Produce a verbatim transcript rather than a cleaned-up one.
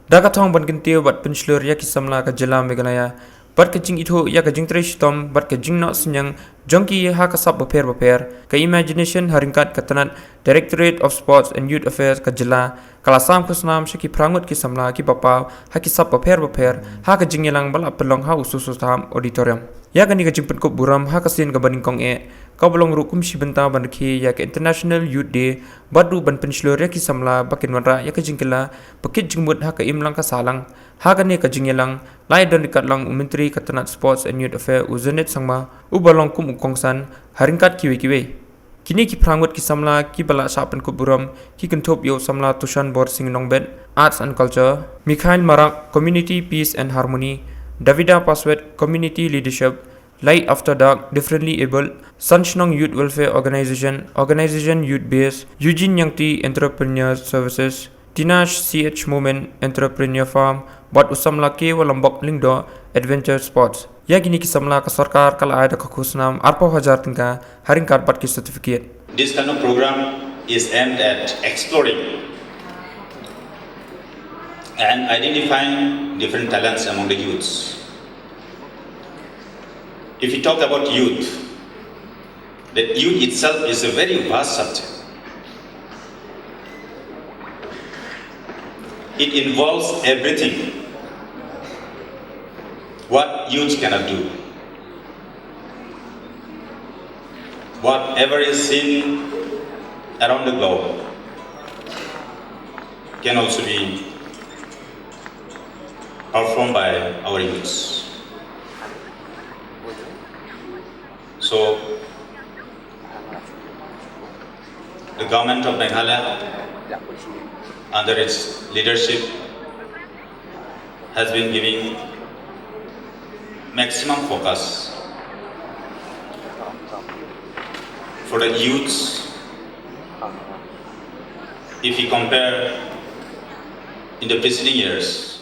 Da ka thong ban kyntiew bad pynshlur ïa ki samla ka jylla Meghalaya bad ka jingithuh ïa ka jingtrei shitom bad ka jingnoh synñiang jong ki ha ka sap bapher bapher, ka Imagination ha ryngkat ka tnat Directorate of Sports and Youth Affairs ka jylla ka la sam khusnam sha ki phra ngut ki samla kiba paw ha ki sap bapher bapher ha ka jingïalang ba la pynlong ha u Soso Tham Auditorium. Ïa kane ka jingpynkup burom ha ka sien kaba nyngkong eh kaba long ruh kum shi bynta ban rkhie ïa ka International Youth Day bad ruh ban pynshlur ïa ki samla ba kin wanrah ïa ka jingkylla ba kit jingmut ha ka imlang ka sahlang. Ha kane ka jingïalang la ïadon ryngkat lang u Myntri ka tnat Sports and Youth Affairs u Ernest Sangma uba long kum u kongsan ha ryngkat kiwei kiwei. Kine ki phra ngut ki samla kiba la shah pynkup burom ki kynthup ïa u samla Tushan Borsing Nongbet, Arts and Culture, Mikhail Marak, Community Peace and Harmony, Davida Paswet, Community Leadership, Light After Dark, Differently Abled, Sanshnong Youth Welfare Organization, Organization Youth Base, Eugene Yangti, Entrepreneur Services, Tinash C H Moment, Entrepreneur Farm, bad u samla K Walambok Lyngdoh, Adventure Sports. Ïa kine ki samla ka sorkar ka la ai da ka khusnam arphew hajar tyngka ha ryngkat bad ki certificate. This kind of program is aimed at exploring and identifying different talents among the youths. If you talk about youth, the youth itself is a very vast subject. It involves everything what youth cannot do. Whatever is seen around the globe can also be performed by our youths. So, the government of Meghalaya, under its leadership, has been giving maximum focus for the youths. If you compare in the preceding years,